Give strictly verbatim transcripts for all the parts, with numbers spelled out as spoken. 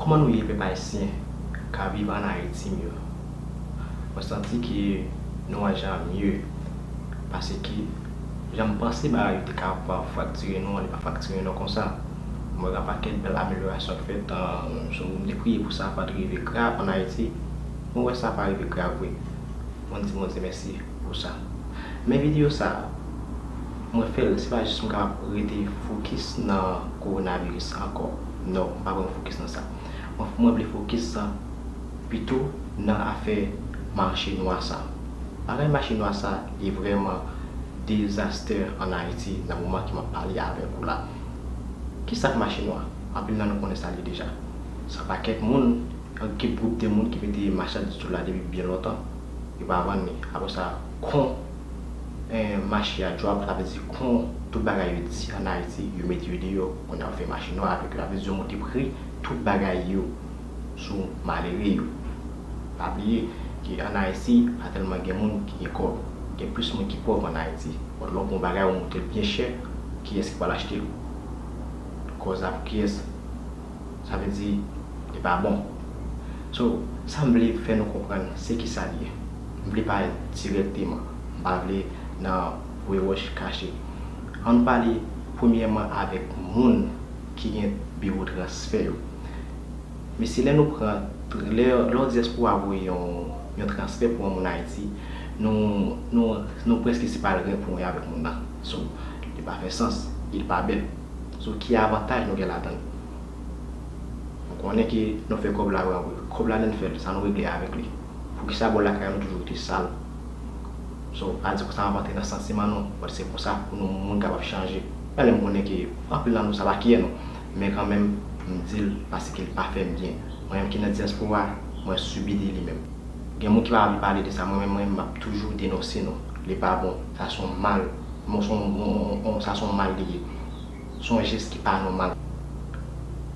Kòman nou ye, pèp ayisyen k ap viv ann Ayiti m yo? Mwen santi ke nou an jan mye pase ke jan m panse bagay yo te ka fraktire nou an, li pa fraktire nou konsa. Mwen wè gen pakèt bèl amelyorasyon k fèt, so m te priye pou sa pa t rive grav ann Ayiti. Mwen wè sa pa rive grav vre. Mwen di Bondye mèsi pou sa. Men videyo sa, mwen fè l, se pa jis m kapab rete fokis nan kowonaviris ankò. Non, m pa vle m fokis nan sa. Mwen, mwen vle fokis pito nan afè mache nwa sa. Bagay mache nwa sa, li vrèman dezastè ann Ayiti nan moman ke m ap pale avèk ou la. Kisa k mache nwa? Anpil nan nou konnen sa li deja. Se yon pakèt moun, yon ekip gwoup de moun ki mete machandiz yo la depi byen lontan. Yo pa vann li. Apre sa, kon, eh, mache a drop, sa vle di kon tout bagay yo di ann Ayiti, yo mete yo deyò, kounye a yo fè mache nwa avèk yo, sa vle di yo monte pri tout bagay yo sou malere yo. Pa bliye ke ann Ayiti, pa tèlman gen moun ki gen kòb. Gen plis moun ki pòv ann Ayiti. Lè w pran yon bagay, ou monte l byen chè, kiyès ki pral achte l? Kòz la pou kiyès? Sa vle di, li pa bon. So, sa m vle fè nou konprann, se kisa li ye. M vle pale dirèkteman. M pa vle nan voye wòch kache. Ann pale premyèman avèk moun ki gen biwo transfè yo. Mesye, lè nou pran, lè, lè yon dyaspora voye yon, yon transfè pou yon moun Ayiti, nou, nou, nou prèske se pa l ren pou yon avèk moun nan. So, li pa fè sans, li pa bèl. So, ki avantaj nou gen ladan l? Nou konnen ke nou fè kòb la vre, vre. Kòb la, lè n fè l, sa nou regle avèk li? Poukisa bò lakay nou toujou rete sal? So, pa di konsa m ap antre nan santiman nou, but se konsa pou nou moun kapab chanje. Menm lè m konnen ke anpil nan nou sa pa kiyè nou, men kanmenm, m di l paske l pa fè m byen. Mwen menm ki nan dyaspora, mwen sibi de li menm. Gen moun ki pa anvi pale de sa, mwen menm, mwen menm, m ap toujou denonse nou. Li pa bon, sa se yon mal, bon, se yon, yon, yon, sa se yon mal li ye. Se yon jès ki pa nòmal.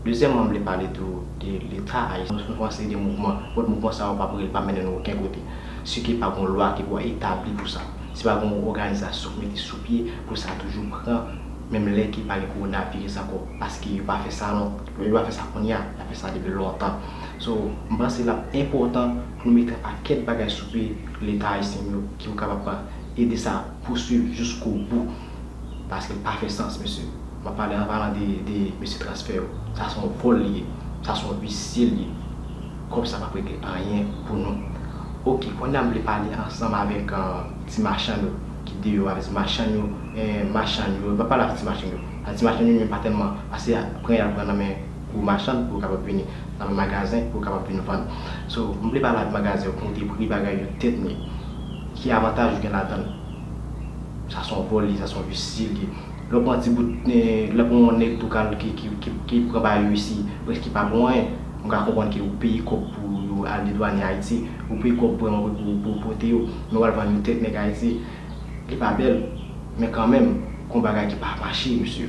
Dezyèmman, m vle pale tou de Leta ayisyen. Nou fè yon seri de mouvman, but mouvman sa yo p ap rele, p ap mennen nou okenn kote. Si ke pa gen yon lwa ki pou etabli pou sa, si pa gen yon òganizasyon ki mete sou pye pou sa toujou pran, menm lè ke pa gen kowonaviris ankò, paske yo pa fè sa non, yo pa fè sa kounye a, y ap fè sa depi lontan. So, m panse l ap enpòtan pou nou mete yon pakèt bagay sou pye Leta ayisyen yo ki pou kapab ede sa pouswiv jiskobou. Paske l pa fè sans, mesye. M ap pale an palan de, de mesye transfè yo. Sa se yon vòl li ye. Sa se yon visye li ye. Kòb sa p ap regle anyen pou nou. Oke, kounye a m vle pale ansanm avèk, eh, ti machann yo ki deyò a, ti machann yo, eh, machann yo, m ap pale avèk ti machann yo. A ti machann yo menm pa tèlman, paske pran y al pran nan men gwo machann pou yo kapab vini nan men magazen pou yo kapab vin vann. So, m vle pale avèk magazen yo, konte pri bagay yo tèt ni. Ki avantaj ou gen ladan l? Sa se yon vòl li, sa se yon visye li. Lè w pran ti bout, eh, lè w pran yon nèg tou kal ki, ki, ki, ki pran bagay yo isi, prèske pa bon anyen. M ka konprann ke ou peye kòb pou yo al dedwanye Ayiti, ou peye kòb vrèman pou, pou, pou pote yo, men w al vann yo tèt nèg Ayiti. Li pa bèl, men kanmenm, gon bagay ki pa mache, mesye.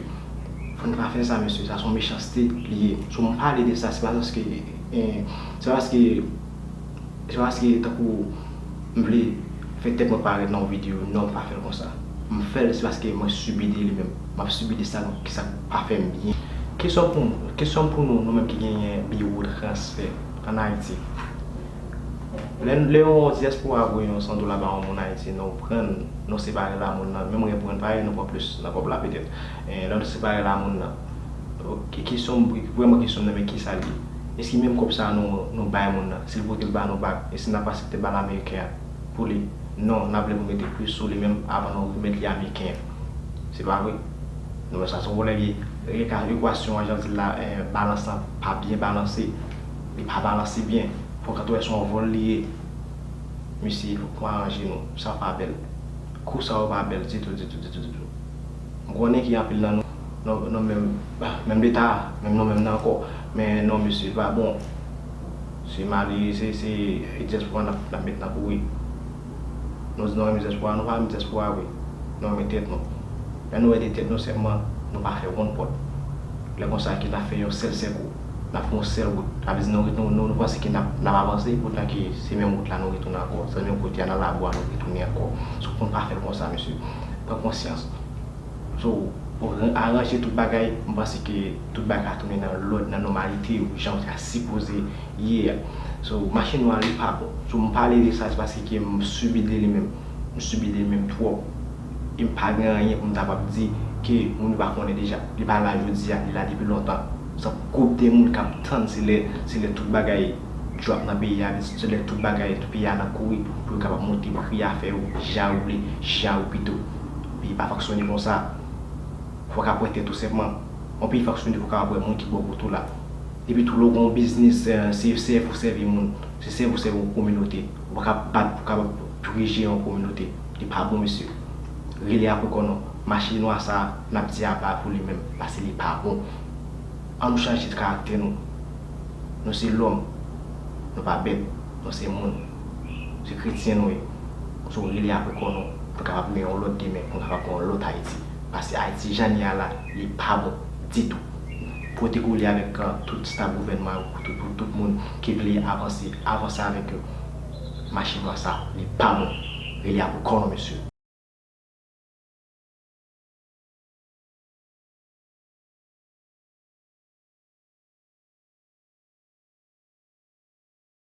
Fò n pa fè sa, mesye, sa se yon mechanste li ye. So, m pale de sa, se pa paske, eh, se pa paske, se pa paske tankou m vle fè tèt mwen parèt nan yon videyo, non, m pa fè l konsa. M fè l, se paske mwen sibi de li menm. M ap sibi de sa, ki sa k pa fè m byen. Kesyon pou, kesyon pou nou, nou menm ki genyen biwo transfè ann Ayiti. Lè, lè yon dyaspora voye yon san dola ba yon moun Ayiti, nou pran l, nou separe l a moun nan, menm reprann pa nou pran plis nan kòb la petèt. Eh, lè nou separe l a moun nan, ok, kesyon m, vrèman kesyon m nan, men kisa l ye? Èske menm kòb sa a nou, nou bay moun nan, si l pote l ba nou bak, èske n ap aksepte ba l ameriken an pou li? Non, n ap vle pou mete plis sou li menm avan nou remèt li ameriken an. Se pa vre? Nou wè sa se yon pwoblèm ye. Eka-, ekwasyon an, jan m di l la, eh, balans lan pa byen balanse. Li pa balanse byen. Fòk an tou wè se yon vòl li ye. Mesye, fòk nou aranje nou. Sa pa bèl. Kou sa yo pa bèl ditou, ditou, ditou, ditou. M konnen gen anpil nan nou, nou, nou menm, menm leta, menm nou menm nan ankò. Men non, mesye, li pa bon. Se mali, se, se dyaspora n ap, n ap met nan kouri. Nou di nou renmen dyaspora, nou pa renmen dyaspora vre. Nou renmen tèt nou. Lè nou ede tèt nou sèlman, nou pa fè wonn pòt. Lè konsa ke n ap fè yon sèl sèkou, n ap fè yon sèl wout. Sa vle di nou, nou, nou, nou panse ke n ap, n ap avanse, poutan ke se menm wout la nou retounen ankò. Se menm kote a, nan labou a nou retounen ankò. So, pou n pa fè l konsa, mesye. Pran konsyans. So, Bon, aranje tout bagay, m panse ke tout bagay a tounen nan lòd, nan nòmalite, jan sa sipoze ye a. So, mache nwa li pa bon. So, m pale de sa, se paske ke m sibi de li menm. M sibi de li menm twòp. E m pa gen anyen pou m ta kapab di ke moun yo pa konnen deja. Li pa la jodi a, li la depi lontan. Se yon gwoup de moun k ap tann se lè, se lè tout bagay drop nan peyi a, se lè tout bagay, tout peyi a nan kouri pou yo kapab monte pri afè yo jan yo vle, jan yo pito. Peyi pa fonksyone konsa. Fò w ka pran tèt ou senpman. Yon peyi fonksyone pou w kapab wè moun ki bò kote w la. Epi tou, lè w gen yon biznis, eh, se sèvi w sèvi moun, se sèvi w sèvi yon kominote. Ou pa ka bat pou w kapab dirije yon kominote. Li pa bon, mesye. Rele apre kò nou. Mache nwa sa, n ap di aba pou li menm, paske li pa bon. An nou chanje karaktè nou. Nou se lòm. Nou pa bèt. Nou se moun. Se kretyen nou ye. So, rele apre kò nou. Pou n kapab gen yon lòt demen, pou n kapab gen yon lòt Ayiti. Paske Ayiti jan li ye a la, li pa bon ditou. Pote kole avèk, eh, tout staf gouvènman yo, pou tout, pou tout moun ki vle avanse, avanse avèk yo. Mache nwa sa, li pa bon. Rele apre kò nou, mesye.